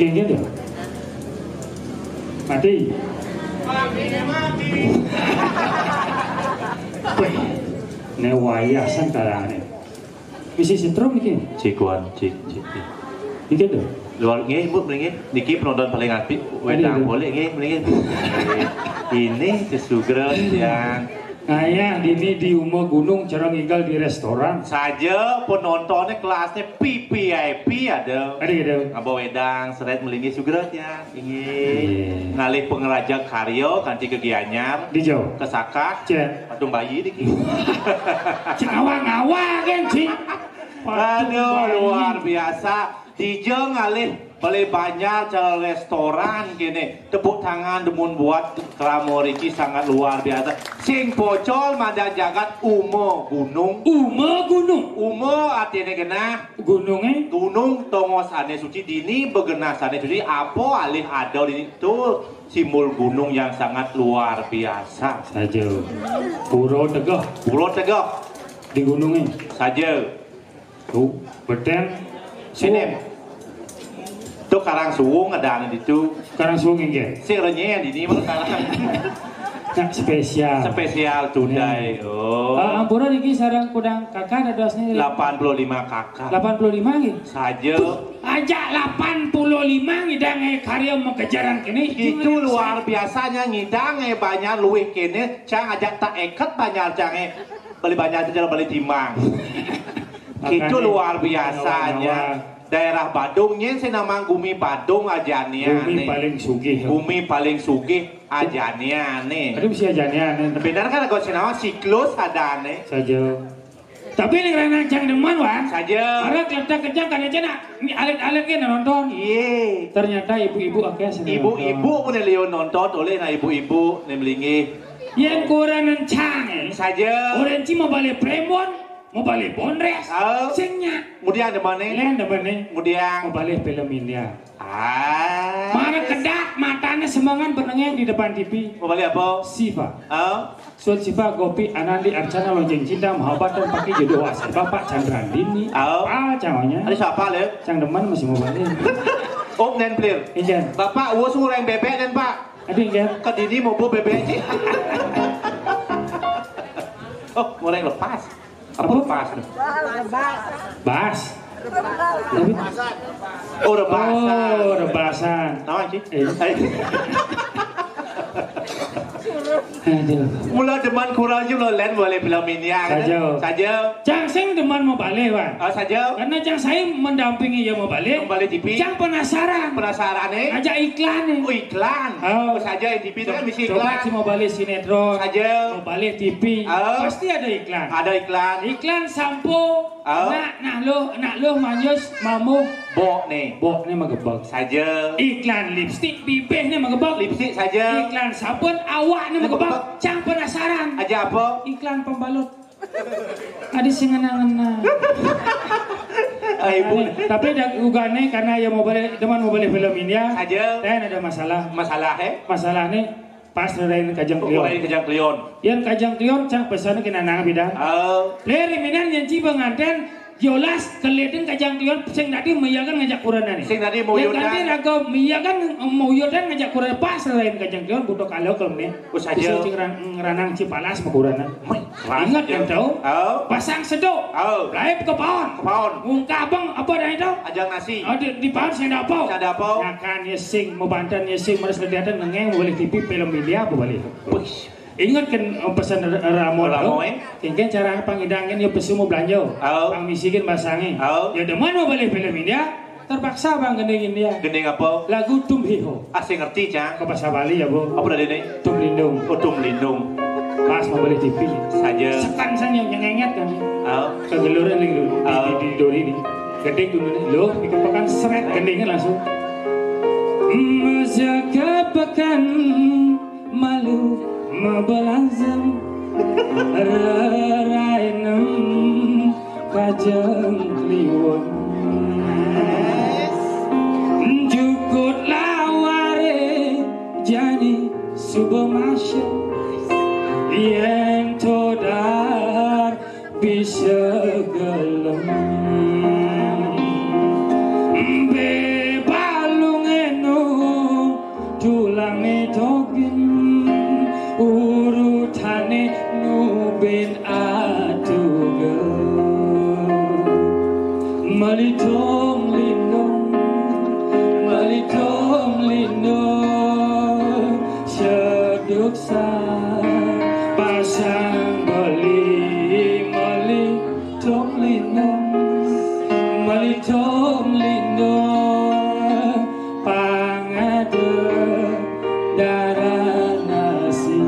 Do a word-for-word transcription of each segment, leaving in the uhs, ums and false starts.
Inggih, ya. Mati. Wih, ini wayah santarane. Misi setrum niki. Cikuan, cik, cik, cik. Iki lho. Luar nggih, Bu, mriki. Niki penonton paling apik. Wedang boleh nggih, mriki. Ini sesugra yang ngayah dini di Uma Gunung, cara ngigel di restoran. Saja penontonnya kelasnya V V I P ada. Ada gitu. Ngaba wedang, seret, mriki sugra ya. Inggih. Ngalih pangeraja karya kanti ke Gianyar. Di Jawa. Ke Sakah. Cek. Patung bayi niki. Cek awang-awang kan, Cik. Aduh, luar biasa. Dija ngalih beli banyak cara restoran kene. Tepuk tangan demun buat krama riki sangat luar biasa. Sing pocol mandan jagat Uma Gunung. Uma Gunung. Uma artine genah. Gununge? Gunung tongosane suci, dini begenasane suci, apa alih ada dini tu simbol gunung yang sangat luar biasa. Saja. Pura Tegeh. Pura Tegeh. Di gununge. Saja. Tu, beten. Sini. Tu Karang Suwung ada anu ditu. Karang Suwung inggih. Sing renyah dini mah Karang. Nah, spesial. Spesial today. Ya. Oh. Ah, ampura niki sareng kudang kakak dados niki. Delapan puluh lima kakak. Delapan puluh lima nggih. Saja. Aja delapan puluh lima ngidang eh karya makejaran kene. Itu luar biasanya ngidang eh banyak luwih kene, cang aja tak eket banyak cang eh beli banyak aja beli timang. Itu luar biasanya. Daerah Badung nyen sing namang Gumi Badung ajane. Gumi paling sugih. Gumi paling sugih ajane. Aduh, si ajane. Bener kan, kok sing namang siklus adane. Saja. Tapi ning ranah cang demen, Wan. Saja. Arep kletek kejang kan aja nak alit-alit ke nonton. Iye. Ternyata ibu-ibu akeh sing nonton. Ibu-ibu pun liu nonton, oleh nah ibu-ibu ning melingi. Yen kurang cang, eh. Saja. Orang ci mau balik Prembon. Mau balik Bondres. Oh. Sing nya. Kemudian ada mana? Lain ada mana? Kemudian. Mau balik film India. Ah. Mara kedak matanya semangat benengeng di depan T V. Mau balik apa? Siva. Oh. Suat Siva, Gopi, Anandi, Archana, Lonceng Cinta, Mahabharata, Pakai Jodoh, Wasar Bapak, Chandra Dini. Oh. Ah, cawanya. Ada siapa le? Cang demen masih mau balik. Om nen plir. Iya. Bapak, wo suruh yang bebek nen, Pak. Aduh, iya. Ke dini mau bu bebek aja. Oh, mulai lepas. Apa? Apa? Pas. Bas. Tapi oh, rebasan. Oh, rebasan. Tahu, Ci? Eh. Eh. Aduh. Mula demen kurang je mula len boleh film ini ya. Saja. Saja. Cang sing demen mau balik, Wan. Ah, saja. Karena cang saya mendampingi ya mau balik. Mau balik T V. Cang penasaran. Penasaran, eh? Aja iklan, eh. Oh, iklan. Oh. Oh, saja yang T V itu kan bisa iklan. Coba si mau balik sinetron. Saja. Mau balik T V. Oh. Pasti ada iklan. Ada iklan. Iklan sampo. Oh. Nak, nak lo, nak lo manjus mamu. Bok nih. Bok nih magebek. Saja. Iklan lipstik bibih nih magebek. Lipstik saja. Iklan sabun awak nih magebek. Magebek. Cang penasaran. Aja apa? Iklan pembalut. Adi sing ngena-ngena. Ai, Bu. Tapi dah ugané karena ya mau balik, teman mau balik film India. Aja. Dan ada masalah. Masalah, eh? Masalah nih pas rerain Kajang Klion. Mulai Kajang Klion. Yang Kajang Klion cang pesan ke nanang bidang. Oh. Leri minan yang ci pengantin jelas kelihatan Kajang Klion sing tadi meyakan ngajak kurana nih. Sing tadi mau Yang yodan. Tadi raga meyakan mau yodan ngajak kurana pas rerain Kajang Klion butuh kalau kalau nih. Us aja. Bisa cing ran- ngeranang ci palas mau kurana. Ingat yang tahu? Oh. Pasang sedok. Oh. Laip ke paon. Paon. Ungkabeng apa dah itu? Ajang nasi. Ada di paon saya ada apa? Saya ada apa? Makan ya sing, mau bantan ya sing, harus kelihatan nengeng boleh T V film India apa boleh. Wih. Ingat kan eh, pesan Ramo Ramo, tu? Eh? Kengken cara pangidangin ya pesu mau belanja. Oh. Pang misikin basangi. Oh. Ya demen mau boleh film India, terpaksa bang gending India. Gending apa? Lagu Tum Hi Ho. Ah, saya ngerti, Cang. Ke bahasa Bali ya bu. Apa tadi nih? Tum Lindung. Oh, Tum Lindung. Pas mau boleh T V. Saja. Setan saya nyengenget kan. Oh. Kegeluran lagi dulu. Di, Oh. di, di dori ini. Gede dulu nih. Loh, di kepekan seret gendingnya langsung. Masa kepekan malu mebelazem rerainem Kajang Kliwon. Jukut laware jani suba masya yen todar bisa gelem. Be balung eno tulang ne togin urutane nyubin atugel. Malitong lindung, malitong lindung, seduksa pasang beli, malitong lindung, malitong lindung, pangada darah nasi.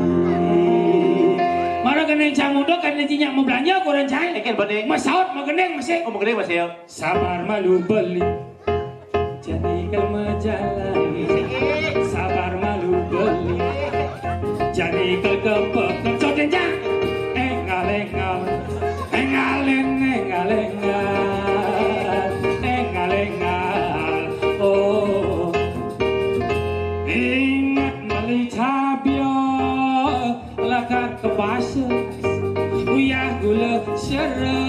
Mara kena cang muda kan jinyak mau belanja kurang cai. Ikan bening. Masaut mau gending masih. Oh, mau gending masih ya? Sabar malu beli. Jadi kalau menjalani sabar malu beli. Jadi kalau kepek kencot kencang. Engal engal. Engal engal engal. Engal engal. Oh. Ingat meli tabio lakar kebasa. Uyah gula sera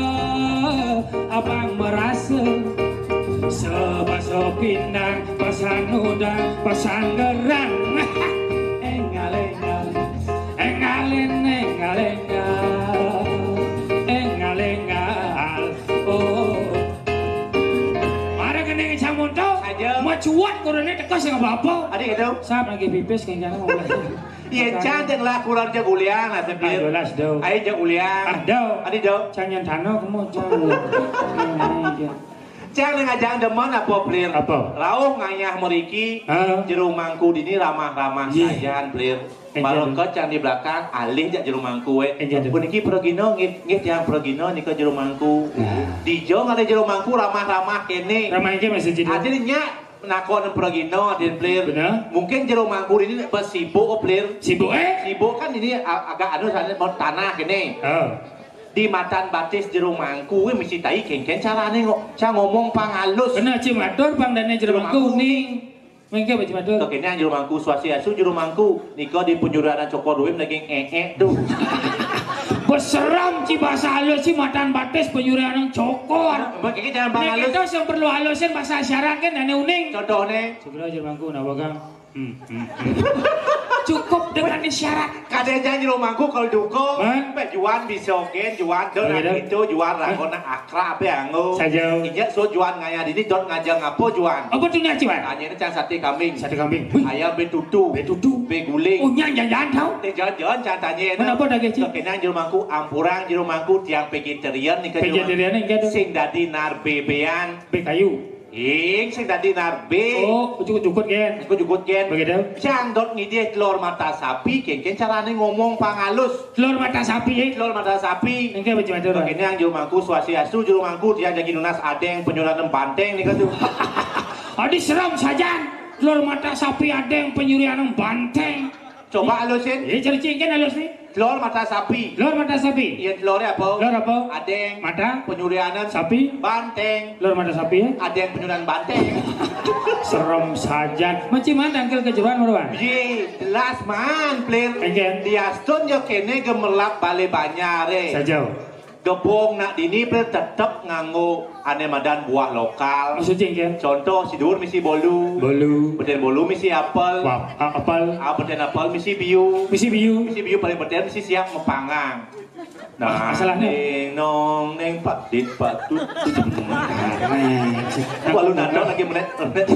abang merasa. Sebasa pindang pasang udang pasang gerang. Engal engal. Engalin engal engal. Engal engal. Oh. Mara kena ngecamun tau. Aja. Macuat kurangnya teka sing apa-apa. Adik itu. Sap lagi pipis kayak gimana mau belajar. Iya, Cang, Cang lah kurang Cang ulian lah, Ah, Sepir. jelas dong. Ayo, Cang ulian. Ah, dong. Adik dong. Jangan tanah kamu jangan. Iya. Cang, nang ajang demen apa, Plir? Apa? Rauh ngayah meriki, Ah. Jero Mangku dini ramah-ramah Iya. sajan, Plir. Eh, Baru jadi. ke Cang di belakang, alih jak Jero Mangku, eh. Eh, jadi. Puniki pragina, nggih, nggih tiang pragina nika Jero Mangku. Nah. Dijo ngalih Jero Mangku ramah-ramah kene. Ramai ke masih jadi. Adil nyak nakon pragina, Din Plir. Benar. Mungkin Jero Mangku ini pas sibuk, oh, Plir. Sibuk eh? Sibuk kan ini a- agak anu sana mau tanah kene. Oh. Di matan batis Jero Mangku, weh, mesti tai kengken carane ngok. Cang ngomong pangalus. Kena cimatur pang dane Jero Mangku ning. Mengke baju matur. Kene Jero Mangku, Swastiastu Jero Mangku. Nika di penyuruhan cokor duit daging eh-eh tuh. Beseram ci bahasa halus ci matan batis penyuruhan cokor. Mbak, kiki jangan Nek pangalus. Itu yang perlu halusin bahasa syarat kan dane uning. Contohnya, Segera Jero Mangku nawa kang. Hmm, hmm. Cukup dengan isyarat. Kadang Jero Mangku kalau duko, Man. Mbak Juan bisa oke, Juan dot Oke, dah. Itu Juan rakona akrab ya anggo. Saja. Iya, so Juan ngaya dini dot ngajang apa Juan? Apa tuh nih Juan? Tanya ini cang sate kambing. Sate kambing. Wih. Ayam betutu. Betutu. Beguling. Oh nyan jangan tahu. Teh jangan-jangan cang tanya ini. Kenapa dah kecil? Kena Jero Mangku ampurang, Jero Mangku tiang vegetarian nih kan. Vegetarian nih, kan? Sing dadi narbebean. Be kayu. Ing sing dadi narbe. Oh, cukup-cukup kan. Aku jukut gen. Begitu. Cang dot ngidih telur mata sapi, kengken carane ngomong pangalus. Telur mata sapi eh. Telur mata sapi. Engke baju matur. Kene yang Jero Mangku, Swastiastu, Jero Mangku, tiang jagi nunas adeng, penyuran banteng nih kan tuh. Adi seram sajan. Telur mata sapi adeng penyurian banteng. Coba halusin. Eh, cari cingken halus nih. Telur mata sapi. Telur mata sapi. Iya, telurnya apa? Telur apa? Adeng. Mata. Penyurianan. Sapi. Banteng. Telur mata sapi ya? Adeng penyurian banteng. Serem saja. Menci man tangkil kejeruan meruan. Iya, jelas man, Plir. Engken. Diastun yo kene gemerlap bale banyare. Saja. Gepung nak dini, Plir, tetep nganggo ane madan buah lokal. Maksudnya engken? Contoh, si dur misi bolu. Bolu. Beten bolu misi apel. Wah, a- apel. Ah, beten apel misi biu. Misi biu. Misi biu paling beten misi siap mepangang. Nah, masalahnya? Neng nong neng pak dit pak tut tut. Nah, nah, nah. Walu nandong lagi menet menet.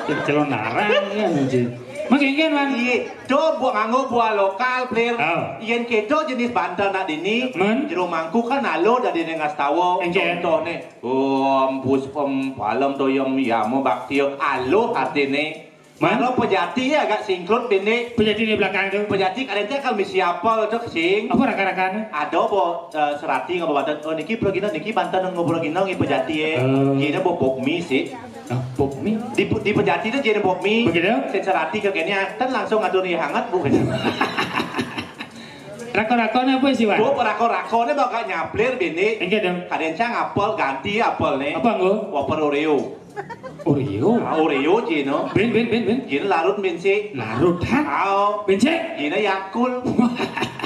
Jadi calon narang ya, anjing. Makin kan, Man? Iya, do buah nganggo buah lokal, Plir. Oh. Yen kedo jenis banten nak dini, Men? Jero mangkuk kan alo dadi neng astawa. Engke. Contohne, om puspem palem toyem yamo bakti alo artine. Man? Kalau pejati ya agak singklut bene. Pejati di belakang tu. Pejati kadang kalau misi apel tu kesing. Apa rakan-rakan? Ada apa, eh, serati ngapa banten? Oh, niki pergina, niki banten ngobrol gina ngi pejati ya. Eh. Gina bo pop mie sih. Ah, pop mie? Di, di pejati tu gina pop mie. Begitu? Saya serati ke kene, kan langsung ngatur nih hangat bu. Rako-rakone apa sih, Wan? Bu, rako-rakone bakal nyaplir bene. Engke dong. Kadang cang apel ganti apel nih. Apa nggo? Waper Oreo. Oreo. Ah, Oreo jino. Ben, ben, ben, ben. Jino larut bensi. Larut, ha? Ao. Bensi? Jino Yakult.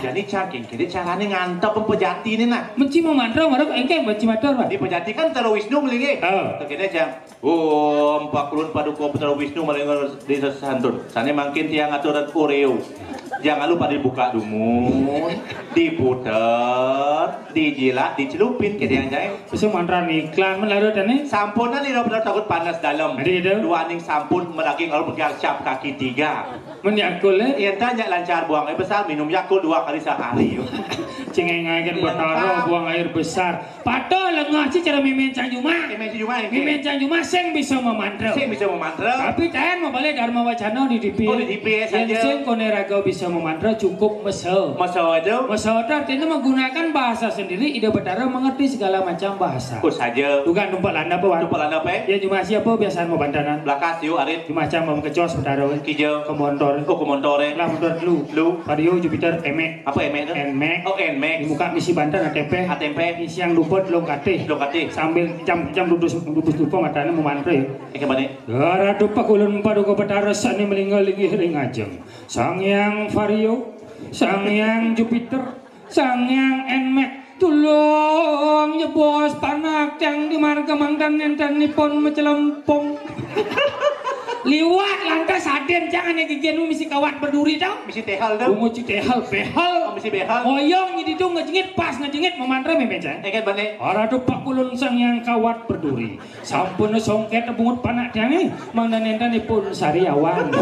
Jadi cangking kiri carane ngantep pejati ini nah. Menci mau mantra, marok engke menci matur, Pak. Di pejati kan Tero Wisnu melingi. Oh. Tegene cang. Om pakulun paduka Betara Wisnu maring desa santun. Sane mangkin tiang aturan Oreo. Jangan lupa dibuka dumun, diputer, dijilat, dicelupin ke tiang jai. Bisa mantra iklan men larut ane. Sampunan ira bener takut panas dalam. Adi gitu. Dua ning sampun melagi kalau pegang cap kaki tiga. Men yakul eh. Yen tanya lancar buang air besar, minum Yakult dua kali sehari. Cengengaken Betara buang air besar. Patuh lengah ci cara mimin cang juma. Mimin cang juma, mimin cang juma sing bisa memantra. Sing bisa memantra. Tapi tahan mau balik Dharma Wacana di D P. Oh, di D P ya saja. Sing kone raga bisa memantra cukup mesel. Mesel aja. Mesel itu artinya menggunakan bahasa sendiri, Ida Betara mengerti segala macam bahasa. Oh, saja. Bukan numpak landa apa, Wan? Numpak landa apa? Ya, juma siapa biasaan mau bantanan? Lakas, yuk, arit. Juma cang mau kecos Betara. Kijel. Ke montor. Oh, ke montor. Lah, montor dulu. Lu. Vario, Jupiter, Emek. Apa Emek tu? Nmax. Oh, Nmax. Di muka misi banten, atempe. Atempe. Siang luput, long katih. Long katih. Sambil jam-jam dudus dudus lupa matanya mau mantra ya. Oke, balik. Ratu pakulun paduka Betara sane melingga linggih ring ajeng. Sang Hyang Vario, Sang Hyang Jupiter, Sang Hyang Nmax, tulung nyebos panak cang di marga mangdan nentenipun mecelempung. Liwat lantas aden jangan yang gigian misi kawat berduri tau. Misi tehel tau. Bungut ci tehel behel. Oh, misi behel. Oyong nyi didung ngejengit pas ngejengit memantra memecah. Eket balik. Ora tupak ulun sang yang kawat berduri. Sampun songket bungut panak tiang nih. Mangdan nentenipun sariawan.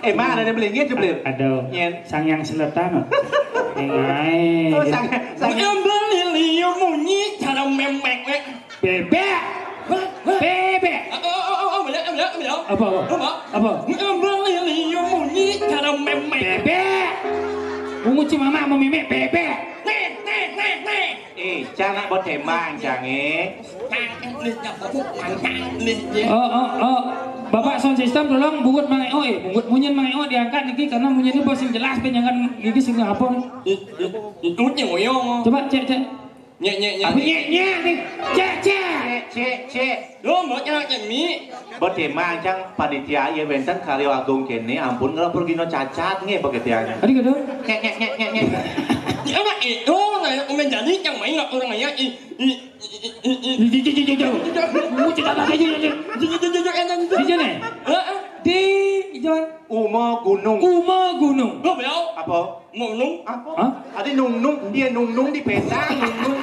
Eh, mana ada belinggit tu, Blir? Ada. Nyen. Sang yang seletan. Engai. Oh, sang sang. Yang beli liu munyi cara memek. Bebek. Hah? Hah? Bebek. Oh, oh, oh, oh, beliau, beliau, beliau. Apa, apa? Apa? Apa? Beliau, beliau, beliau, bunyi cara memek. Bebek. Bungut ci mamak mau memek bebek. Nih, nih, nih, nih. Eh, cang nak buat temang, cang, eh. Mantap nih, ya, bapak, mantap nih, ya. Oh, oh, oh. Bapak sound system tolong bungut Mang Eo, eh, bungut munyin Mang Eo diangkat niki karena munyin ini bos yang jelas, penyangan gigi sing apa? Itu, itu, itu, itu, itu, itu. Coba cek, cek. Nyek, nyek, nyek. Apa nyek, nyek nih? Cek, cek. Cek, cek, cek. Lo mau nyek, nyek, mi? Bos temang, cang, panitia ya wenten karya agung kene, ampun kalau pergi no cacat nggih begitu ya. Tadi gitu. Nyek, nyek, nyek, nyek, nyek. Ya, Mak, itu, nah, yang menjadi yang main nggak kurang ya, i, i, i, i, i, i. Di, di, di, di, di, di. Di, di, di, di, di, di. Di, di, di, di, di, di. Di sini. Heeh. Di, di. Uma gunung. Uma gunung. Lo, beliau. Apa? Nungnung. Apa? Hah? Ada nungnung, dia nungnung di peta, nungnung.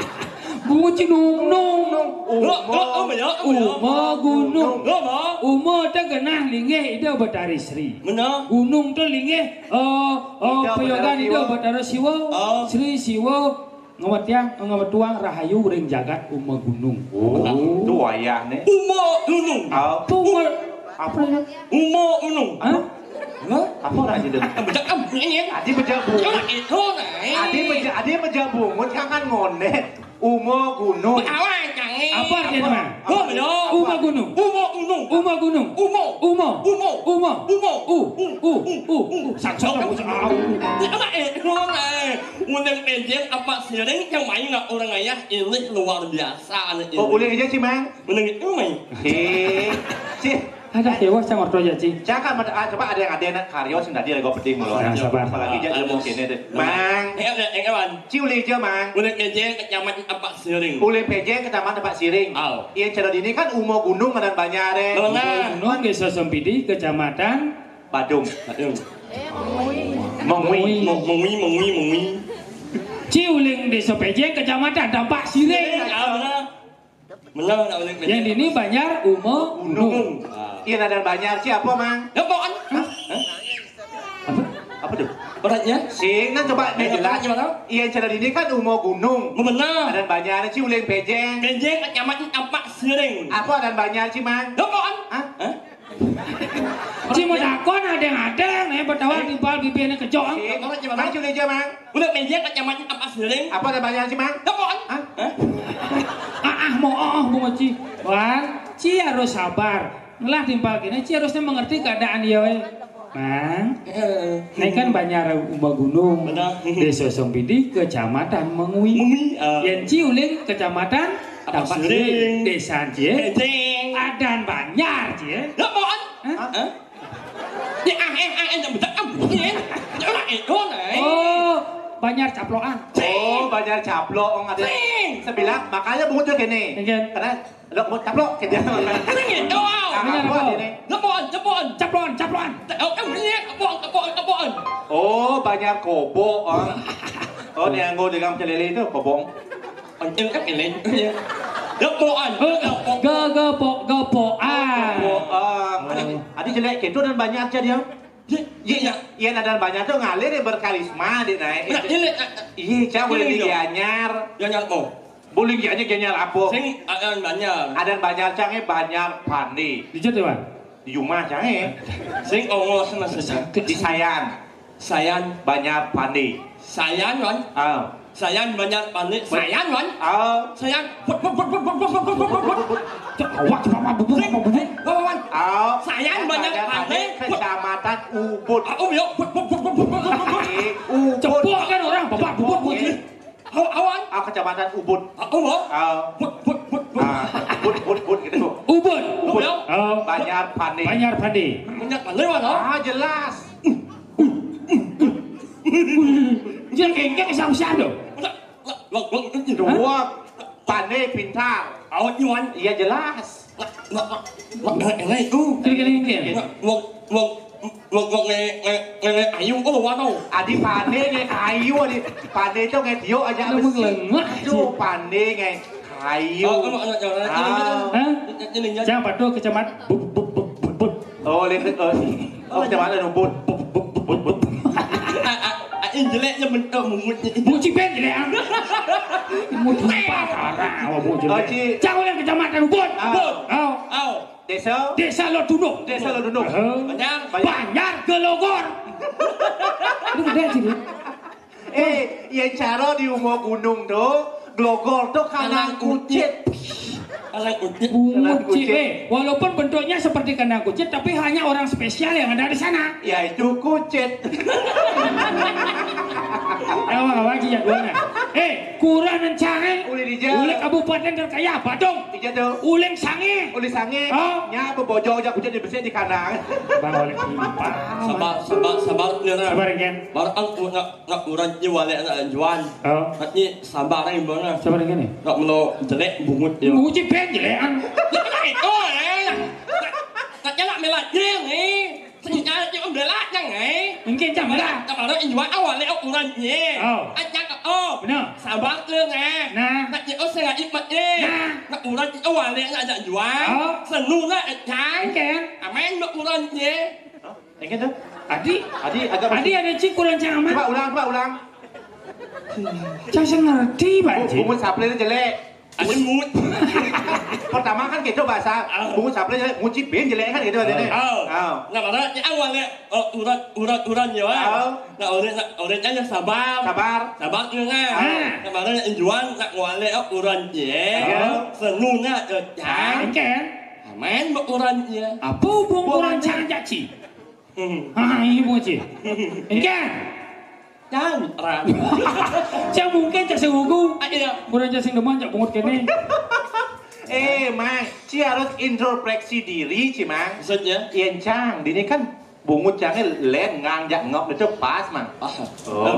Bungut ci nungnung. Nungnung. Lo, lo, lo, beliau, lo, beliau. Uma gunung. Lo, beliau. Uma tu genah linggih Ida Betari Sri. Benar. Gunung tu linggih, eh, eh, Ida peyogan Betari Ida Siwa. Betara Siwa. Oh. Sri Siwa. Ngawetiang, ngawetuang rahayu ring jagat Uma Gunung. Oh, tu wayah ne. Uma Gunung. Ah. Tunggal. Apa? Uma Gunung. Hah? Hah? Apa raja dulu? Bejak am ini. Adi bejak bungut. Cuma itu, nah. Adi bejak, adi bejak bungut, jangan ngonet. Uma Gunung. Awan, jangan. Apa artinya, Mang? Uma gunung. Uma gunung. Uma gunung. Uma. Uma. Uma. Uma. Uma. U. U. U. U. U. U. Saksok. Apa, eh, ulang, eh. Uling pejeng apa siring yang main nak orang ayah ini luar biasa, anak ini. Oh, uling aja sih, Mang. Uling itu, Mang. Eh, sih. Ada dewa sang orto ya, Ci. Cakap, ah, coba ada yang ada nak karyo sing tadi lego pedih mulu. Nah, sabar. Apalagi dia ilmu kene deh. Mang. Eh, eh, eh, Wan. Ci uling aja, Mang. Uling pejeng kecamatan apa siring. Uling pejeng kecamatan apa siring. Aw. Iya, cara dini kan Umo Gunung dan Banyare. Benar. Gunung, Desa Sempidi, Kecamatan Badung. Badung. Mengwi. Mengwi, mengwi, mengwi. Ci uling Desa Pejeng, Kecamatan Tampak Siring. Iya, benar. Benar, nak uling pejeng. Yang dini Banjar Umo Gunung. Gunung. Ah. Iya, nadan Banjar, Ci, apa, Mang? Ya, apaan? Hah? Hah? Apa? Apa tuh? Beratnya? Sing, nah coba yang jelas. Iya, cara dini kan Umo Gunung. Benar. Nadan Banjar, Ci uling pejeng. Pejeng, Kecamatan Tampak Siring. Apa nadan Banjar, Ci, Mang? Ya, apaan? Hah? Hah? Ci mau takon, ada yang ada, nih, betawa timpal bibirnya kejong. Mang, culi aja, Mang. Udah meja kacamata apa siring? Apa ada banyak sih, Mang? Telepon. Hah? Hah? Ah, ah, mau, oh, oh, mau Ci. Wan, Ci harus sabar. Ngelah timpal gini, Ci harusnya mengerti keadaan dia, weh. Mang, ini kan Banjar Umba Gunung. Benar. Desa Sempidi, Kecamatan Mengwi. Mengwi, eh. Yang Ci uling Kecamatan Tampak Siring. Desa Ci, eh. Adan Banjar Ci, eh. Telepon. Hah? Hah? Ya, ah, eh, ah, eh, yang betul, ah, bukan. Ya, orang itu, nah, eh. Oh, Banjar Caplokan. Oh, Banjar Caplok, orang ada. Sing. Sebilang, makanya bungut tuh gini. Iya. Karena lo mau caplok, gitu. Sing itu, ah. Nah, Banjar apa apa? Ini? Cepon, cepon. Caplon, caplon. Oh, eh, iya, cepon, cepon, cepon. Oh, Banjar Kobo, oh. Oh, ini yang gue dagang pecel lele itu, kobong. Pancing kan eleng. Gepoan. Oh, gepo-, gepoan. Gepoan. Adi, adi jelek gitu dan banyak aja dia. Iya, iya, iya, nadan banyak tuh ngalir ya berkarisma, dia naik. Nah, ini, eh, iya, cang boleh ini dong. Gianyar. Gianyar apa? Boleh gianyar, gianyar apa? Sing, eh, yang banyak. Adan banyak, cang, eh, banyak pandi. Di jatuh, Wan? Di rumah, cang, eh. Sing ongos, Mas. Di Sayan. Sayan. Banjar Pande. Sayan, Wan. Ah. Sayan Banjar Pande. Sayan, Wan. Ah. Sayan. Put, put, put. Cek awak, cek awak, bubuk, bubuk. Wan, Wan. Ah. Sayan Banjar Pande. Kecamatan Ubud. Ah, oh, iya. Put, put, put. Ubud. Cepok kan orang, bapak bubuk, bubuk. Awan. Ah, Kecamatan Ubud. Ah, oh, oh. Ah. Put, put, put, put. Ah, Ubud, Ubud, Ubud gitu. Ubud. Ubud. Oh, iya. Ah. Banjar Pande. Banjar Pande. Banjar Pande, Wan, oh. Ah, jelas. Dia kengkeng siapa-siapa tuh? Wah, wah, wah, itu. Hah? Dua, pandai, pintar. Awak Yuan. Iya, jelas. Wah, wah, wah, wah, enak itu. Kira-kira ini. Wah, wah, wah, wah, wah, nge-, nge-, nge-, nge-, ayu, oh, wah, tau. Adi pandai, nge-, ayu, adi. Pandai itu nge-, dio aja. Kamu besi. Lengah, itu sih. Pandai, nge-, ayu. Oh, kamu anak jalan. Ah. Ini, ini, ini. Hah? Ini, ini, ini. Siapa tuh, Kecamatan? Bub, bub, bub, bub, bub. Oh, lihat, oh. Oh, Kecamatan Ubud. Bub, bub, bub, bub, bub. Ah, ah, ah, ini jeleknya bentuk mumutnya. Muci ben jelek, ah. Muci apa, parah, awak muci jelek. Oh, Ci. Cang uling Kecamatan Ubud. Ah. Ubud. Oh. Oh. Desa? Desa Lodunuk. Desa Lodunuk. Oh. Banjar. Banjar Gelogor. Itu gede sih, dia. Eh, yang caro di Umo Gunung tuh, Glogor tuh kandang kucit. Kandang kucit. Kandang kucit. Kucit. Eh, walaupun bentuknya seperti kandang kucit, tapi hanya orang spesial yang ada di sana. Yaitu kucit. Eh, awak, awak aja jadwalnya. Eh, kurang rencana. Uling di jalan. Uling kabupaten terkaya, Badung. Iya tuh. Uling sange. Uling sange. Oh. Nya bebojong aja kucit di besi di kandang. Bang, oleh ini, Pak. Sabar, sabar, sabar, Nira. Sabar, Gen. Baru aku nak Nak urat je walek nak jual. Oh. Nak ni sabar ni bang ah. Sabar ni. Nak melo jelek bungut dia. Bungut je pen jelek ah. Nak itu eh. Nak, nak jelek melat je ni. Sejak je melat je ni. Mungkin jam lah. Tak ada jual awal le ukuran je. Oh. Ajak oh. Benar. Sabar tu ni. Nah. Nak je oh saya ikmat je. Nah. Nak urat je awal le nak ajak jual. Oh. Senu nak ajak. Mungkin. Amin nak urat je. Hah? Yang itu? Adi. Adi agak Adi ada cik kurang cang amat. Coba ulang, coba ulang. Cang saya ngerti, Pak. Bu-, bungut saplin jelek. Bungut. Pertama kan gitu bahasa bungut sablé, bungut cibin jelék kan gitu artinya. Oh. Nah, mana ya awalnya, oh, urat, urat, urat ya. Oh. Nah, oleh, nah, oleh kan sabar. Sabar. Sabar ya, nah. Ah. Nah, mana yang jual, nak wale, oh, urat ya. Iya. Senuna, eh, cang. Kan? Main, mbok, urat ya. Apa hubung urat cang, Cak Ci? Hmm. Ah, iya, bungut ci. Engke. Cang, ran. Cang mungkin cak sing wuku. Ah, iya. Murah cak sing demen cak bungut kéné. Eh, Mang, ci harus introspeksi diri, ci, Mang. Maksudnya? Yén cang, dini kan bungut cangé lén nganjak ngop itu pas, Mang. Pas. Oh.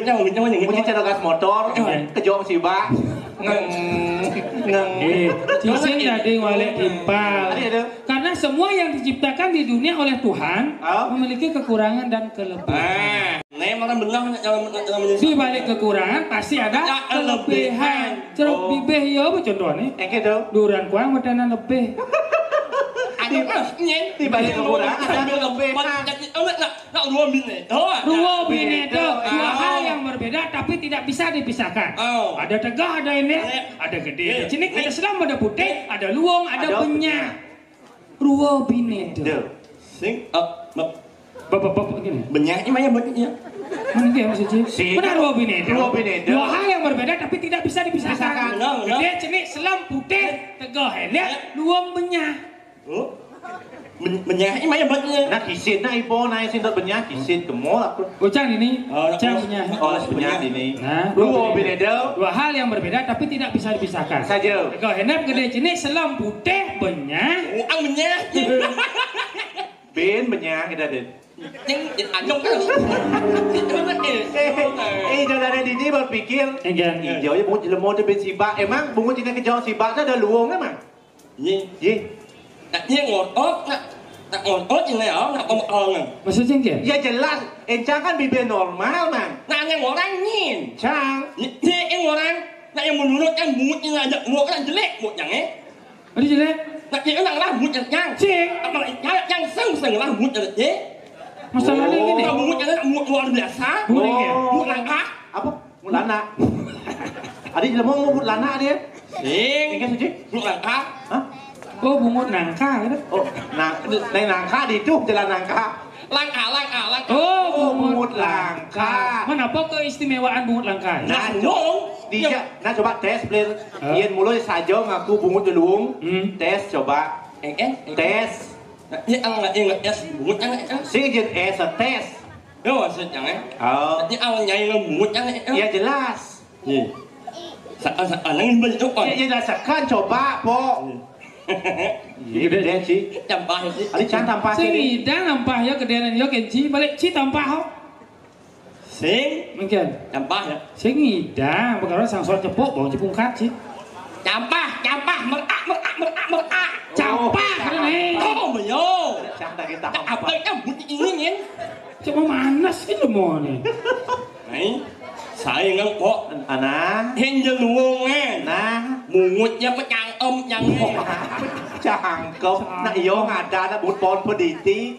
Nyawa, nyawa, nyawa. Mungkin cara gas motor, kejong sibak. Ngeng, ngeng. Eh, cicing dadi walik timpal. Ada, ada. Karena semua yang diciptakan di dunia oleh Tuhan memiliki kekurangan dan kelebihan. Ah, né malah benar, nak calon, nak calon menyesal. Di balik kekurangan pasti ada kelebihan. Ceruk bibih ya apa contohnya? Engke to. Duran kuang wedanan lebih. Ada pas, nyén. Di balik kekurangan ada kelebihan. Nak, nak, nak, ruwah binéda. Oh, ada. Ruwah binéda, dua hal yang berbeda tapi tidak bisa dipisahkan. Oh. Ada tegah, ada endek, ada gedé, ada cinik, ada selam, ada putih, ada luwung, ada benyah. Ruwah binéda. Sing, eh, be-, bapak-bapak gini. Benyah, ini mah ya, benyah. Mungkin maksudnya. Benar, ruwah binéda. Ruwah binéda. Dua hal yang berbeda tapi tidak bisa dipisahkan. Dipisahkan. Benar, benar. Gedé, cinik, selam, putih, tegah, endek, luwung, benyah. Oh? Men-, menyah, ima ya buatnya. Nah, kisit, nah, ipo, nah, sing tak benyah, kisit, kemol, aku. Ucang ini, oh, cang benyah. Oh, benyah ini. Nah, ruwah binéda. Dua hal yang berbeda tapi tidak bisa dipisahkan. Saja. Kau henap gedé cinik, selam putih, benyah. Oh, ang menyah. Bin benyah kita, Din. Cing, anjong kan. Eh, eh, jangan ada dini berpikir. Enggak. Jauh ya bungut jelema teh bin sibak. Emang bungut ini kejauh sibak ada luwung emang? Yé. Yé. Nak yé ngotot, nak, nak ngotot ini ya, nak ngomong. Maksudnya, Cing? Ya jelas, encang kan bibir normal, Mang. Nah, yang orang nyén. Cang. Yé, yé, yang orang, nak yang menurut kan bungut ini aja, bungut kan jelek, bungut yang, eh. Ada jelek? Nak yé, orang lah, bungut yang, yang. Cing. Apa, yang, yang seng, seng lah, bungut yang, eh. Masalahnya gini. Bungut yang, bungut luar biasa. Bungut yang, oh. Bungut langka. Apa? Bungut lana. Adi jelema mau bungut lana dia. Sing. Ini kan suci. Bungut langka. Hah? Oh, bungut nangka gitu. Oh, nah, lain nangka di itu jalan nangka. Langka, langka, langka. Oh, bungut langka. Mana apa keistimewaan bungut langka? Nah, nah, coba, nah, coba tes, Blir. Hah? Yén mulai saja ngaku bungut jelung. Hmm. Tes coba. Eh, eh, eh. Tes. Nah, iya, ang nggak ingat tes bungut, ang, eh. Sing jeung tes, tes. Ya, maksudnya, eh. Oh. Jadi, awal nyai ngemut, kan, eh. Ya, jelas. Iya. Sa-, sa-, nang bentuk, oh. Ya, ya, rasakan, coba, po. Iya. Iya, gede, Ci. Tambah, Ci. Ada can tambah, Ci. Sing ngidang tambah, ya, gedénan, ya, Kenci. Balik, Ci, tambah, oh. Sing. Mungkin. Tambah, ya. Sing ngidang, perkara sang soal cepuk, bawang cipungkat, Ci. Campah, campah, merak, merak, merak, merak. Campah, oh, keren, eh. Oh, beyo. Cang tak kita. Apa yang bunyi ini, Nyin? Cuma manas gitu mau nih. Nih, saya ngengkok. Ana. Henjel luwung, eh. Nah. Mungutnya pecangkem, yang, eh. Cangkem. Nah, iyo, ada anak bungut pohon pediti.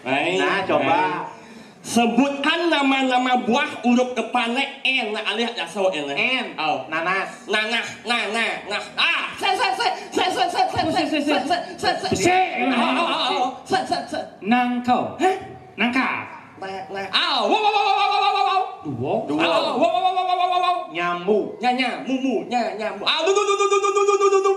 Nah, coba. Sebutkan nama-nama buah huruf depannya N, nah, alih jaso N. N. Oh. Nanas. Nanah, nanah, nah. Ah, se, se, se, se, se, se, se, se, se, se, se. Se. Oh, oh, oh, oh, oh. Se, se, se. Nangkau. Hah? Nangka. Nah, nah. Ah, wow, wow, wow. Dua. Dua. Ah, wow, wow, wow. Nyamu. Nya, nya, mu, mu, nya, nyamu. Ah, lu, lu, lu.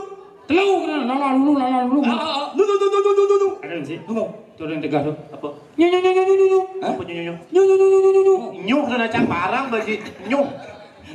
Telu, kena, lala, lulu, lala, lulu. Ah, ah, ah. Lu, lu, lu. Ada sih. Apa? Tuh, ada yang tegas tuh. Apa? Nyu, nyu, nyu, nyu, nyu, nyu. Hah? Apa nyu, nyu, nyu? Nyu, nyu, nyu, nyu, nyu, nyu. Nyu, kena cak parang, bagi nyu.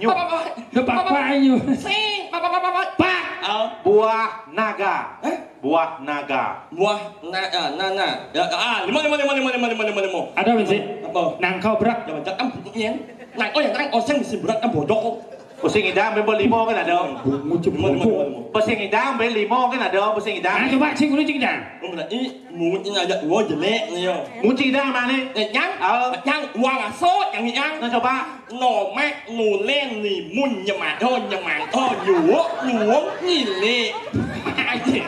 Nyu. Apa, apa? Depak apa, nyu? Sing, apa, apa, apa, apa? Pak. Ah. Buah naga. Hah? Buah naga. Buah na-, ah, na-, na-. Ya, ah, lima, lima, lima. Ada, Bén, sih? Apa? Nangkau berak. Ya, berak, am, iya. Nang, oh, ya, nang, oh, sing, sing berak, am, bodoh. Pusing idang, bébol limo kan ada. Lima, lima, lima, lima. Pusing idang, bébol limo kan ada, pusing idang. Nah, coba, cing, dulu, cing, idang. Oh, berarti mungkin ada dua jelek nih, ya. Muci idang mana? Eh, yang? Oh. Yang uang asot, yang, yang. Nah, coba. Nomek, nulen, limun, nyemado, nyemangko, nyuwuk, nyuwung, nyilik. Aja.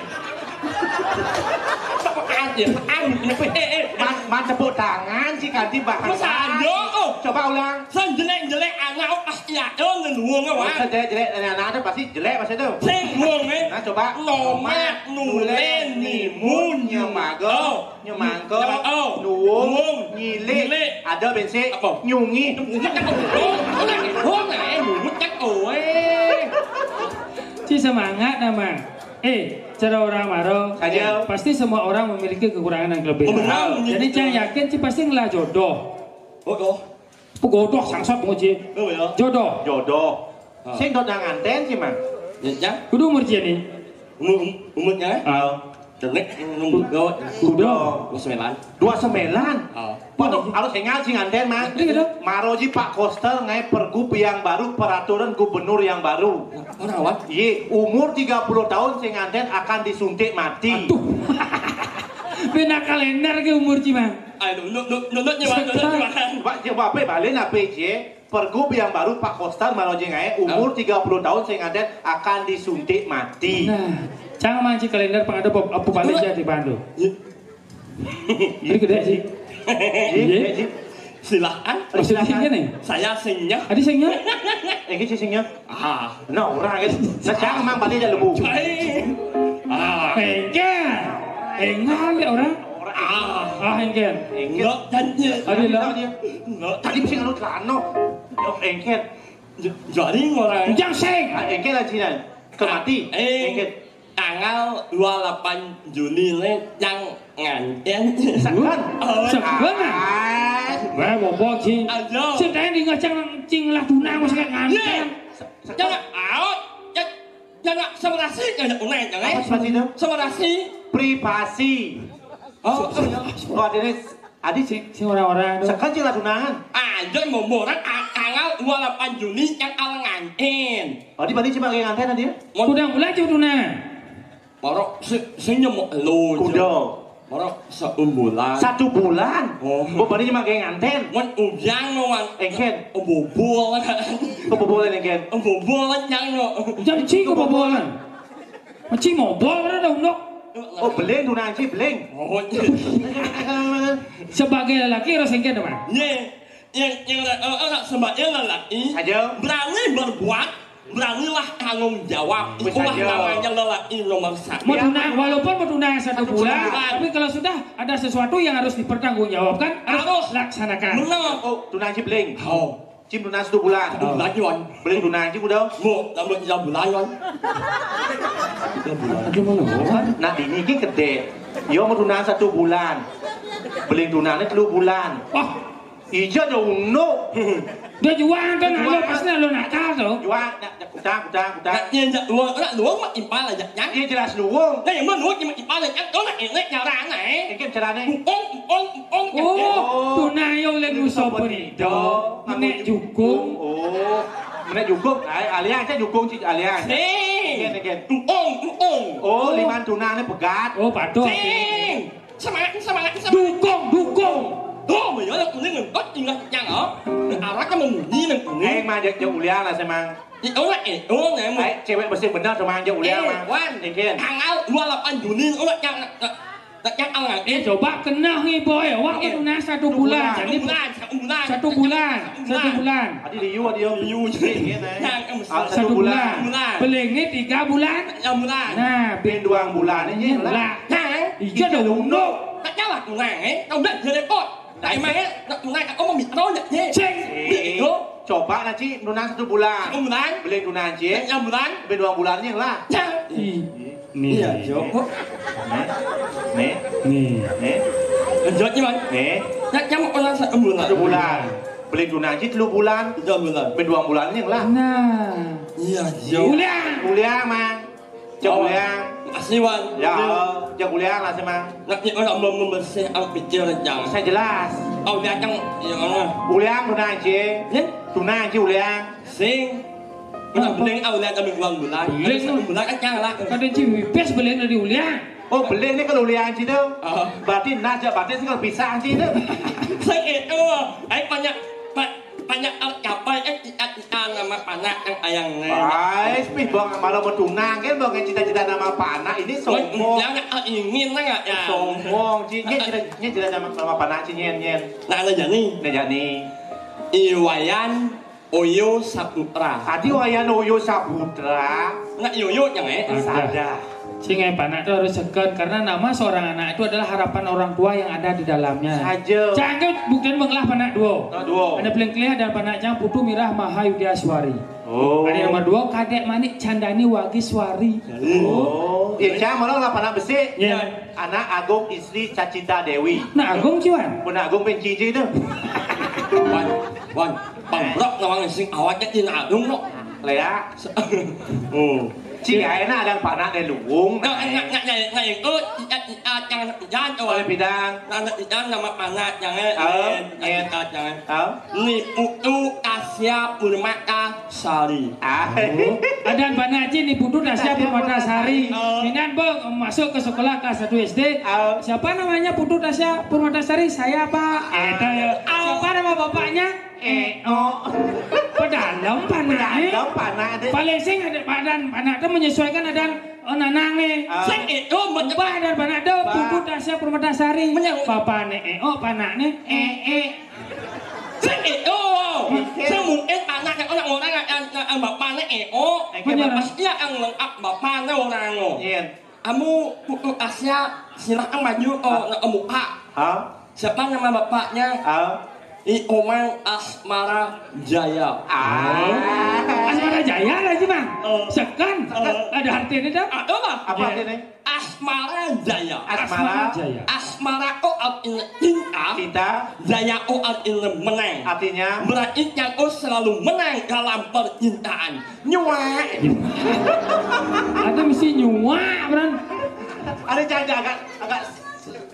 Aja, anu, eh, eh. Man, man tepuk tangan, sih, ganti bahasa. Masa ada, oh. Coba ulang. Sing jelek-jelek anak, oh, pasti ada, Wong apa? Usah jelek-jelek, anak-anak pasti jelek pasti tuh. Sing wong, eh. Nah, coba. Nomak, nulen, nimun, nyemago, nyemangko, nuwung, nyilik. Ada bensin, nyungi. Wong, eh, wong, eh. Ci semangat nama. Eh, cara orang maro, pasti semua orang memiliki kekurangan dan kelebihan. Jadi, cang yakin ci pasti ngelah jodoh. Jodoh. Pegodoh sangsot nguji. Oh, ya. Jodoh. Jodoh. Sing dot nganten sih, Mang. Ya, ya. Kudu umur cie nih. Umur, umurnya? Ah. Jelek, nunggu. Kudu. Dua sembilan. Dua sembilan. Ah. Waduh, harus engal sih nganten, Mang. Iya, dong. Maroji Pak Koster ngai pergub yang baru, peraturan gubernur yang baru. Orang apa? Iya, umur tiga puluh tahun sing nganten akan disuntik mati. Aduh. Bena kalender ke umur ci, Mang. Aduh, nut, nut, nut, nut, nyewa, nut, nut, nyewa. Pak, coba apa balen apa cie? Pergub yang baru Pak Koster maroji ngai, umur tiga puluh tahun sing nganten akan disuntik mati. Nah, cang manci kalender pang ada apa balik jadi pandu. Ini gede sih. Iya, iya. Silakan. Oh, silakan. Saya singnya. Adi singnya? Ini sih singnya. Ah. Nah, orang kan. Nah, cang mang balik dah lebu. Ah. Engke. Engal ya orang. Ah, engke. Enggak janji. Adi lah. Tadi mesti nganu celana. Engke. Jadi orang. Jang sing. Engke lah Cina. Kemati. Eh. Engke. Tanggal dua puluh delapan Juni le yang nganten. Segan. Segan, ah. Wah, bobo, Cing. Ayo. Sedang di ngacang, Cing, lah tunang, masih nganten. Jangan out. Jangan semerasi, jangan unai, jangan. Apa seperti itu? Semerasi. Privasi. Oh, oh, ada nih. Adi sih, sing orang-orang tuh. Sekarang sih lah tunangan. Aja mau orang tanggal dua puluh delapan Juni yang al nganten. Oh, di Bali cuma kayak nganten tadi ya? Udah mulai tuh tunangan. Baru se senyum lo. Kuda. Baru seumbulan. Satu bulan. Oh. Bo Bali cuma kayak nganten. Wan ujang no wan. Engken. Bobol. Kebobolan engken. Bobol yang no. Jadi cing kebobolan. Cing mobol ada undok. Oh, beling tunangan cing beling. Oh, iya. Sebagai lelaki harus engke, teman. Iya. Yang yang eh, eh, sebagai lelaki aja berani berbuat, beranilah tanggung jawab. Itulah namanya lelaki nomor satu. Mau tunang, walaupun mau tunang satu bulan, tapi kalau sudah ada sesuatu yang harus dipertanggungjawabkan, harus laksanakan. Benar. Oh, tunang cing beling. Oh. Cing tunang satu bulan. Satu bulan, Wan. Beling tunang cing udah. Mau tambah tiga bulan, Wan. Aduh, mana? Nah, ini ki gede. Yo mau tunang satu bulan. Beling tunangnya tiga bulan. Wah, ija ada uno. Dia jual kan, lo pasti lo nakal tuh. Jual, nak, nak, utang, utang, utang. Nak, iya, nak, luang, nak, luang, mak, impal aja, kan? Iya, jelas luang. Nah, yang mana luang, mak, impal aja, kan? Tuh, nak, ini, caranya, eh. Ini caranya. Uong, uong, uong, oh, tunai, yo, lagi sopan itu. Menek jukung. Oh, menek jukung. Ai, alian, saya jukung, cik, alian. Sing. Ini, ini. Uong, uong. Oh, liman tunangnya pegat. Oh, patuh. Sing. Semangat, semangat, semangat. Dukung, dukung. Tuh, ya, yang kuning nengkot tinggal yang, oh. Arah kan membunyi neng kuning. Eh, mah, jak, jak ulian lah, semang. Itu lah, itu lah, emang. Eh, cewek bersih bener, semang, jak ulian, eh, mah. Wan. Engken. Tanggal dua puluh delapan Juni, oh, yang, yang, yang, yang, eh, coba kena nih, boy. Wah, eh, tunang satu bulan. Satu bulan, satu bulan. Satu bulan. Satu bulan. Adi liu, adi liu. Nah, satu bulan. Bulan. Belingnya tiga bulan. Tiga bulan. Nah, ben duang bulan ini lah. Nah, ija ada unduk. Tak jalan tunang, eh. Kau udah jadi pot. Nah, emangnya nak tunang, kau mau minta ya? Cek. Itu. Coba nanti tunang satu bulan. Satu bulan. Beling tunang, cek. Tiga bulan. Ben duang bulan ini lah. Nah. Ih. Nih. Iya, Jo. Nih. Nih. Nih. Nih. Lanjut, Iwan. Nih. Nak nyamuk orang satu bulan. Satu bulan. Beling tunang aja tiga bulan. Tiga bulan. Ben duang bulan ini lah. Nah. Iya, Jo. Uliang. Uliang, Mang. Jak uliang. Makasih, Wan. Ya, jak uliang lah, sih, Mang. Nak ni orang belum membersih, aku pikir, Jang. Saya jelas. Oh, dia, Jang. Ya, Allah. Uliang tunang aja. Ya? Tunang aja uliang. Sing. Nak beling, ah, uliang kami bulan-bulan. Beling. Satu bulan kan, Jang, lah. Kadang ci wipis beling dari uliang. Oh, beling ini kalau ulian situ. Oh. Berarti nas ya, berarti sih kalau bisa sih itu. Saya itu, eh, banyak, ba-, banyak apa, eh, cita-cita nama panak yang ayang. Ais, pih, bang, malah mau tunang kan, bang, cita-cita nama panak ini sombong. Yang ingin lah, ya. Sombong, cing, cita-cita nama, nama panak, cing, nyen, nyen. Nah, ada jani. Nah, jani. Iwayan. Oyo Saputra. Adi wayan Oyo Saputra. Nak yoyo nyang eh. Ada. Sing eh panak tu harus seken karena nama seorang anak itu adalah harapan orang tua yang ada di dalamnya. Saja. Cangkep buktian mengelah panak duo. Nah, duo. Ada paling kelih dan panak cang Putu Mirah Mahayudya Suari. Oh. Ada nomor dua Kadek Manik Candani Wagi Suari. Oh. Ya, cang malah lah panak besik. Ya. Anak Agung istri Cacita Dewi. Nah, Agung ciwan. Pun Agung penci tu. Wan, wan, pambrok nawang sing awaknya tina adung no. Lea. Oh. Cik, ayeuna ada panak di luwung. Nah, nah, nah, nah, nah, itu ikat ikat yang jangan oleh bidang. Nah, nah, jangan nama panak jangan. Oh, eh, iya. Ikat jangan. Oh. Ni putu Tasya Purmata Sari. Ah. Oh. Adan panak cik ni putu Tasya Purmata Sari. Oh. Minan bang masuk ke sekolah kelas satu S D. Oh. Siapa namanya putu Tasya Purmata Sari? Saya pak. Eta ya. Oh. Siapa nama bapaknya? Eo. Pedalem panak eh. Pedalem panak deh. Paling sing ada badan panak tu menyesuaikan adan oh nanang eh. Ah. Sing eo menyebar adan panak tu. Putu Tasya Purmata Sari. Menyang. Bapak ne eo panak ne eh eh. Sing eo. Sing mungkin panak ne orang orang yang yang bapak ne eo. Menyang. Pasti yang lengkap bapak ne orang. Iya. Amu putu Tasya silakan maju oh nak muka. Hah? Siapa nama bapaknya? Ah. I Omang Asmara Jaya. Ah. Asmara Jaya lagi bang. Oh. Sekan. Oh. Ada artinya dah. Ada apa? Apa artinya? Asmara Jaya. Asmara. Asmara Jaya. Asmara oh artinya cinta. Cinta. Jaya oh artinya menang. Artinya? Berarti yang oh selalu menang dalam percintaan. Nyuak. Atau mesti nyuak, Bran. Ada jangan agak agak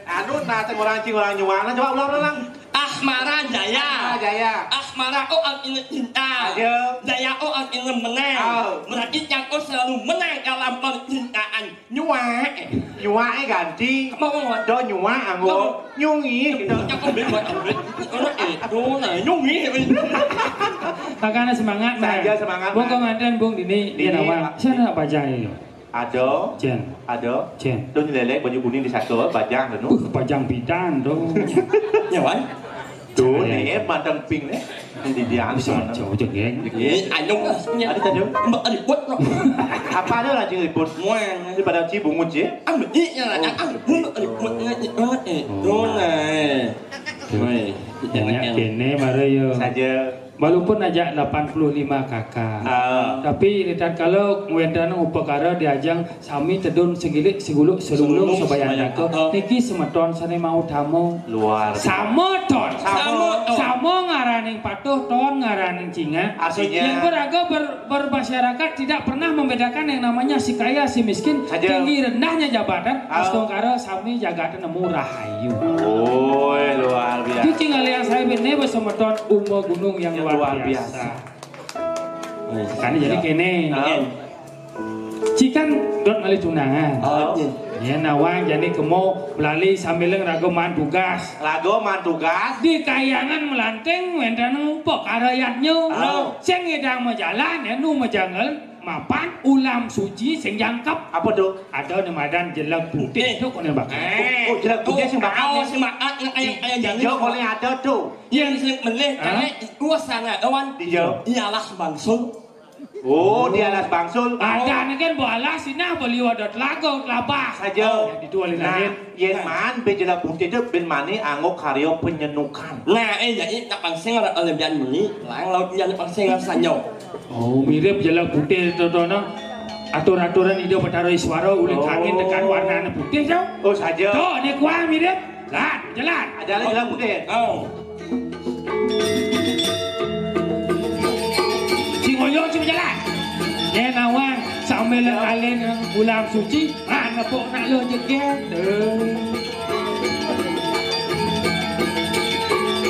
anu nah teng orang cing orang nyuak nah coba ulang ulang. Asmara Jaya. Asmara Jaya. Asmara oh artinya cinta. Ayo. Jaya oh artinya menang. Oh. Berarti yang oh selalu menang dalam percintaan. Nyuak. Nyuak eh ganti. Mau mau. Do nyuak anggo. Nyungi gitu. Yang kau beli buat kau beli. Orang eh, do nah nyungi. Makanya semangat, Bang. Saja semangat, Bung Bang. Komandan, Bung Dini, Dini, dia nawang. Sana nak bajang ini. Ada. Jen. Ada. Jen. Tu nyelelek baju kuning di satu, bajang tu. Uh, bajang bidan tu. Ya, Wan. Tu ni eh mantang pink ni. Di dia anu sana. Jauh je geng. Eh, anu lah. Ada tadi. Mbak ribut no. Apa ada lah ribut? Muang. Daripada ci bungut je. Ambil ni yang ada. Oh. Ambil ribut ni. Eh, tu nah. Woi. Banyak kene baru yo. Saja. Walaupun aja lapan puluh lima kakak. Ah. Tapi tatkala ngwénten upakara diajeng sami tedun segilik seguluk selunglung sebayan jaka. Niki semeton sané mautama. Luar biasa. Sama ton. Sama ton. Sama ngaraning patuh ton ngaraning cingak. Artinya? Yang beragam ber- bermasyarakat tidak pernah membedakan yang namanya si kaya si miskin, tinggi rendahnya jabatan, astungkara sami jagaté nemu rahayu. Woi, luar biasa. Itu tinggal yang saya bene semeton uma gunung yang luar biasa. Kan jadi kene. Cikan dot ngalih tunangan. Oh, iya. Ya nawang jani kemo melali sambil raga maan tugas. Raga maan tugas. Di kayangan melanting wénten pekara yadnya. Oh. Sing ngidang majalan ya nu majanggel mapan ulam suci sing jangkep. Apa tu? Ada ne madan jelag putih tu kena bakal. Eh. Oh, jelag putih sing bakal. Oh, sing bakal yang ayam ayam jangan. Jauh boleh ada tu. Yang sing melih karena itu sana kawan. Iya. Ialah bangsul. Oh, di alas bangsul. Ada ne kan balas inah beli wadah telaga kelabah. Saja. Oh, itu alin-alin. Nah, yen man be jelag putih tu ben mani anggo karya penyenukan. Nah, eh jadi tak pangsing orang lebihan meli, lang laut dia pangsing rasanya. Oh, mirip jelag putih tu tu no. Atur-aturan ida Betara Iswara ulih kangin tekan warnane putih tu. Oh, saja. Tu dia kuah mirip. Lan, jalan. Jalan, jalan putih. Oh. Si ngoyo si jalan. Dia nawang sambil ngalin ulam suci, ah nepuk nak lo jeget.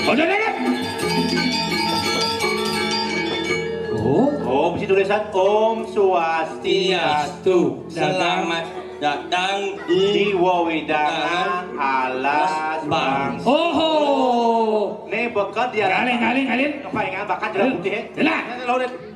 Udah deh. Oh. Oh, mesti tulisan Om Swastiastu. Selamat datang di wewidangan alas bangsul. Oho. Nih bekat dia. Ngalih, ngalih, ngalih. Apa yang bakat jelag putih? Jelas. Lo udah